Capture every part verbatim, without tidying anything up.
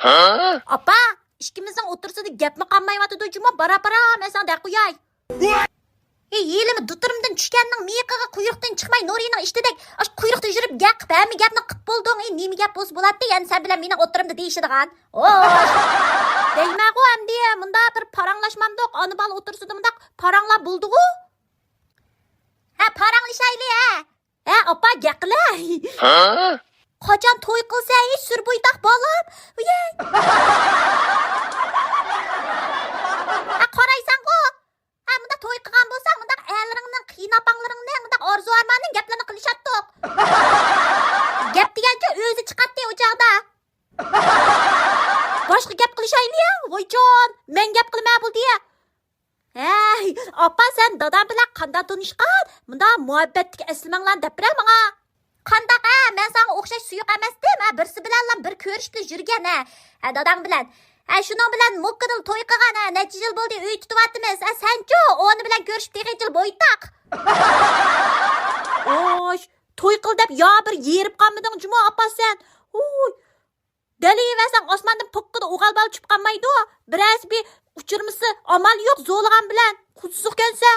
ھە؟ ئاپا، ئىككىمىزنىڭ ئوتتۇرىسىدا گەپمۇ قالمايۋاتىدۇ جۇمۇ، بارا-بارا مەن ساڭا دەپ قوياي. ھېي، ھېلىمۇ دۇتۇرۇمدىن چۈشكەننىڭ مىيىقىغا قۇيرۇقتىن چىقماي نۇرىنىڭ ئىشتىدەك، ئاشۇ قۇيرۇقتا يۈرۈپ گەپ قىپ، ھەممە گەپنى قىپ بولدۇڭ. ھېي، نېمە گەپ بولسا بولاتتى، يەنە سەن بىلەن مېنىڭ ئوتتۇرامدا دېيىشىدىغان. ئوش! دەيمەنغۇ ئەمدى، مۇنداق بىر پاراڭلاشمامدۇق، ئانا بالا ئوتتۇرىسىدا مۇنداق پاراڭلار بولدىغۇ. ھە، پاراڭلىشايلى، ھە. ھە، ئاپا، گەپ قىلە. ھە؟ قاچان توي قىلسەن، ئى سۈر بويتاق بالام؟ ۋىيەي. ھە، قارايسەنغۇ. ھە، مۇنداق توي قىلغان بولساڭ، مۇنداق ئەرلىرىڭنىڭ، قېيىنئاپاڭلىرىڭنىڭ مۇنداق ئارزۇ ئارمانىنىڭ گەپلىرىنى قىلىشاتتۇق. گەپ دېگەنچۇ ئۆزى چىقاتتى ئۇ چاغدا. باشقا گەپ قىلىشايلى يا، ۋايجان، مەن گەپ قىلىمەن بولدى يا. ھەي، ئاپا، سەن دادام بىلەن قانداق تونۇشقان؟ مۇنداق مۇھەببەتتىكى ئەسلىمەڭلارنى دەپ بېرە ماڭا. قانداق ھە؟ مەن ساڭا ئوخشاش سۇيۇق ئەمەستىم ھە، بىرسى بىلەنلا بىر كۆرۈشۈپلا يۈرگەن ھە. ھە، داداڭ بىلەن. ھە، شۇنىڭ بىلەن موككىدىلا توي قىلغان ھە، نەچچە يىل بولدى ئۆي تۇتۇۋاتىمىز. ھە، سەنچۇ ئۇنىڭ بىلەن كۆرۈشۈپ تېخىچىلا بويتاق. ئوش، توي قىل دەپ يا بىر يېرىپ قالمىدىڭ جۇمۇ ئاپا سەن. ھۇي. دەلىۋەرسەڭ ئاسماندىن پوققىدە ئوغۇل بالا چۈشۈپ قالمايدۇ. بىرەرسى بىر ئۇچرىمىسا ئامال يوق زولىغان بىلەن. خۇدسىزكەنسە.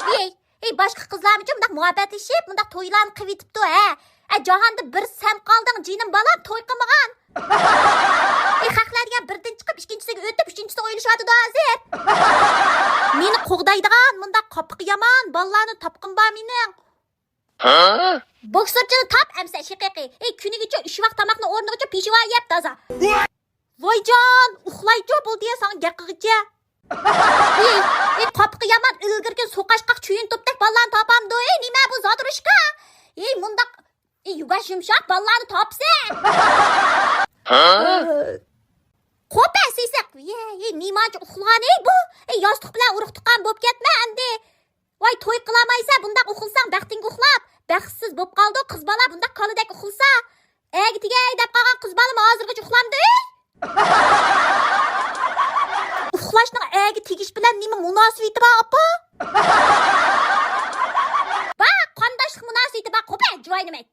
ھېي، ھېي، باشقا قىزلارمۇچۇ مۇنداق مۇھەببەتلىشىپ، مۇنداق تويلارنى قىلىۋېتىپتۇ، ھە؟ ئە، جاھاندا بىر سەن قالدىڭ، جېنىم بالام، توي قىلمىغان. ھېي، خەقلەر دېگەن بىردىن چىقىپ، ئىككىنچىسىگە ئۆتۈپ، ئۈچىنچىسىنى ئويلىشىۋاتىدۇ ھازىر. مېنى قوغدايدىغان مۇنداق قاپىقى يامان بالىلارنى تاپقۇم بار مېنىڭ. ھە؟ بوكسورچىنى تاپ ئەمسە، شېقىقى. ئەي، كۈنىگىچۇ ئۈچ ۋاق تاماقنى ئورنىغىچۇ پېشىۋا يەپ تازا. ۋايجان، ئۇخلايچۇ بولدى يا ساڭا گەپ قىلغىچە. ئەي، ئەي، قاپىقى يامان ئىلگىرىكى سوقاشقاق چۈيۈن توپتەك بالىلارنى تاپامدۇ؟ ئەي، نېمە بۇ زادۇرۇشكا؟ ئەي، مۇنداق، ئەي، يۇۋاش يۇمشاق بالىلارنى تاپسە. ھە؟ قوپە سېسىق. ئەي، ئەي، نېمانچە ئۇخلىغان ئەي بۇ؟ ئەي، ياستۇق بىلەن ئۇرۇق تۇغقان بولۇپ كەتمە ئەمدى. ۋاي، توي قىلالمايسەن، بۇنداق ئۇخلىساڭ بەختىڭگە ئۇخلاپ. بەختسىز بوپ قالىدۇ قىز بالا بۇنداق كالىدەك ئۇخلىسا. ئەگە تېگەي دەپ قالغان قىز بالىمۇ ھازىرغىچە ئۇخلامدۇ، ھېي؟ ئۇخلاشنىڭ ئەگە تېگىش بىلەن نېمە مۇناسىۋىتى بار، ئاپا؟ بار، قانداشلىق مۇناسىۋىتى بار، قوپە جۇۋاينىمەك.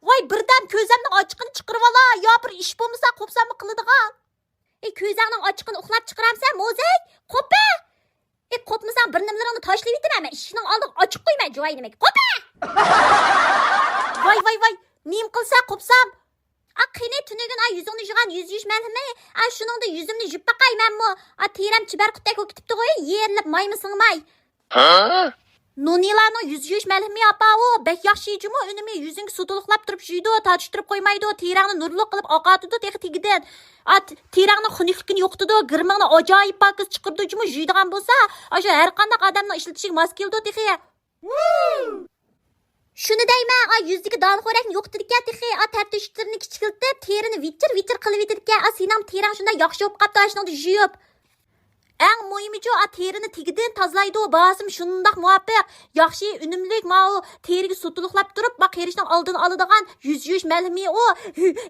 ۋاي، بىردەم كۆزەمنىڭ ئاچچىقىنى چىقىرىۋالا، يا بىر ئىش بولمىسا قوپساممۇ قىلىدىغان. ئى، كۆزەڭنىڭ ئاچچىقىنى ئۇخلاپ چىقىرامسەن، موزەي؟ قوپە! ئى، قوپمىساڭ بىر نېمىلىرىڭنى تاشلىۋېتىمەن مەن، ئىشىكنىڭ ئالدىغا ئاچىق قويمەن، جۇۋاينىمەك. قوپە! ۋاي، ۋاي، ۋاي، نېمە قىلسا قوپسام؟ ئا، قېنى، تۈنۈگۈن، ئا، يۈزۈڭنى يۇغان يۈز يۇيۇش مەلھىمى، ئا، شۇنىڭدا يۈزۈمنى يۇيۇپ باقاي مەنمۇ. ئا، تېرەم چىبەر قۇتتەك بولۇپ كېتىپتىغۇ، يېرىلىپ مايمۇ سىڭماي. ھە؟ نۇنىلارنىڭ يۈز يۇيۇش مەلھىمى ئاپا، ئۇ بەك ياخشى جۇمۇ ئۈنۈمى، يۈزۈڭگە سۇ تولۇقلاپ تۇرۇپ يۇيىدۇ، تارتىشتۇرۇپ قويمايدۇ، تېرەڭنى نۇرلۇق قىلىپ ئاقارتىدۇ تېخى تېگىدىن. ئا، ت-، تېرەڭنىڭ خۇنۈكلۈكىنى يوقىتىدۇ، گىرىمىڭنى ئاجايىپ پاكىز چىقىرىدۇ جۇمۇ، يۇيىدىغان بولسا، ئاشۇ ھەر قانداق ئادەمنىڭ ئىشلىتىشىگە ماس كېلىدۇ تېخى. شۇنى دەيمەن، ئا، يۈزدىكى دانىخورەكنى يوقىتىدىكەن تېخى، ئا، تەر تۆشۈكلىرىنى كىچىكلىتىپ، تېرىنى ۋىچىر ۋىچىر قىلىۋېتىدىكەن. ئا، سېنىڭ تېرەڭ شۇنداق ياخشى بولۇپ قاپتۇ، ئاشۇنىڭدا يۇيۇپ. ئەڭ مۇھىمىچۇ، ئا، تېرىنى تېگىدىن تازىلايدۇ، باھاسىمۇ شۇنداق مۇۋاپىق. ياخشى، ئۈنۈملۈك، ماۋۇ تېرىگە سۇ تولۇقلاپ تۇرۇپ، ما قېرىشنىڭ ئالدىنى ئالىدىغان يۈز يۇيۇش مەلھىمى ئۇ.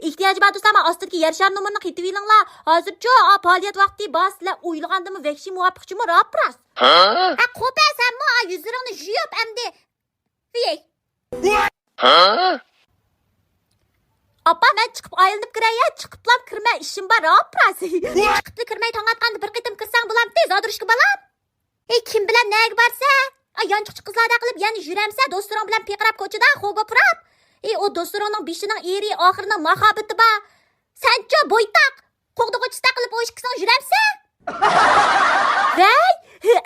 ئېھتىياجى بار دوستلار، ما ئاستىدىكى يەر شارى نومۇرىنى قېتىۋېلىڭلار. ھازىرچۇ، ئا، پائالىيەت ۋاقتى بار، سىلەر ئويلىغاندىنمۇ ۋەھشىي مۇۋاپىقچۇمۇ، راپ راست. ھە؟ ھە، قوپە سەنمۇ، ئا، يۈزلىرىڭنى يۇيۇپ ئەمدى. ۋىي. ھە؟ ئاپا، مەن چىقىپ ئايلىنىپ كىرەي يا؟ چىقىپلام كىرمە، ئىشىم بار، راپ راست. چىقىپلا كىرمەي تاڭ ئاتقاندا بىر قېتىم كىرسەڭ بولامتى، زادۇرۇشكا بالام. ئى، كىم بىلەن نەگە بارسە؟ ئا، يانچۇقچى قىزلاردەك قىلىپ يەنە يۈرەمسە، دوستلىرىڭ بىلەن پىقىراپ كوچىدا خوگو پۇراپ؟ ئى، ئۇ دوستلىرىڭنىڭ بېشىنىڭ ئېرى، ئاخىرىنىڭ ماخابىتى بار. سەنچۇ بويتاق، قوغدىغۇچىسىدەك قىلىپ ئۇ ئىككىسىنىڭ يۈرەمسە؟ ۋەي،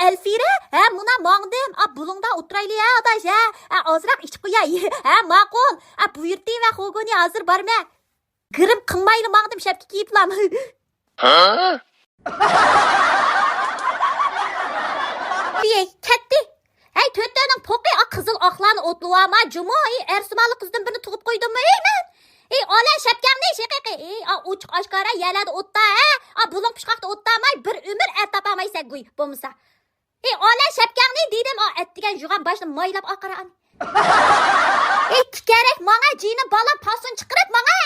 ئەلفىرە، ھە، مۇنا ماڭدىم. ئا، بۇلۇڭدا ئولتۇرايلى، ھە، ئاداش، ھە. ئا، ئازراق ئىچىپ قوياي. ھە، ماقۇل. ئا، بۇيرۇتى ۋە خوگونى ھازىر بارمەن. گىرىم قىلمايلا ماڭدىم شەپكە كىيىپلام. ھە؟ ئەي، كەتتى. ھەي، تۆتەينىڭ پوقى، ئا، قىزىل ئاقلارنى ئوتلىۋالما جۇمۇ. ئەي، ئەرسىمالىق قىزدىن بىرنى تۇغۇپ قويدۇممۇ، ئەي، مەن؟ ئەي، ئالە شەپكەڭنى، شېقىقى. ئەي، ئا، ئوچۇق ئاشكارا يەرلەردە ئوتتا، ھە؟ ئا، بۇلۇڭ پۇچقاقتا ئوتتاماي، بىر ئۆمۈر ئەر تاپالمايسەن گۇي بولمىسا. ئەي، ئالە شەپكەڭنى دېدىم، ئا، ئەتىگەن يۇغان باشنى مايلاپ ئاقارا ئانى. ئەي، تىكەرەك ماڭا، جېنىم بالام، پاسون چىقىرىپ ماڭا.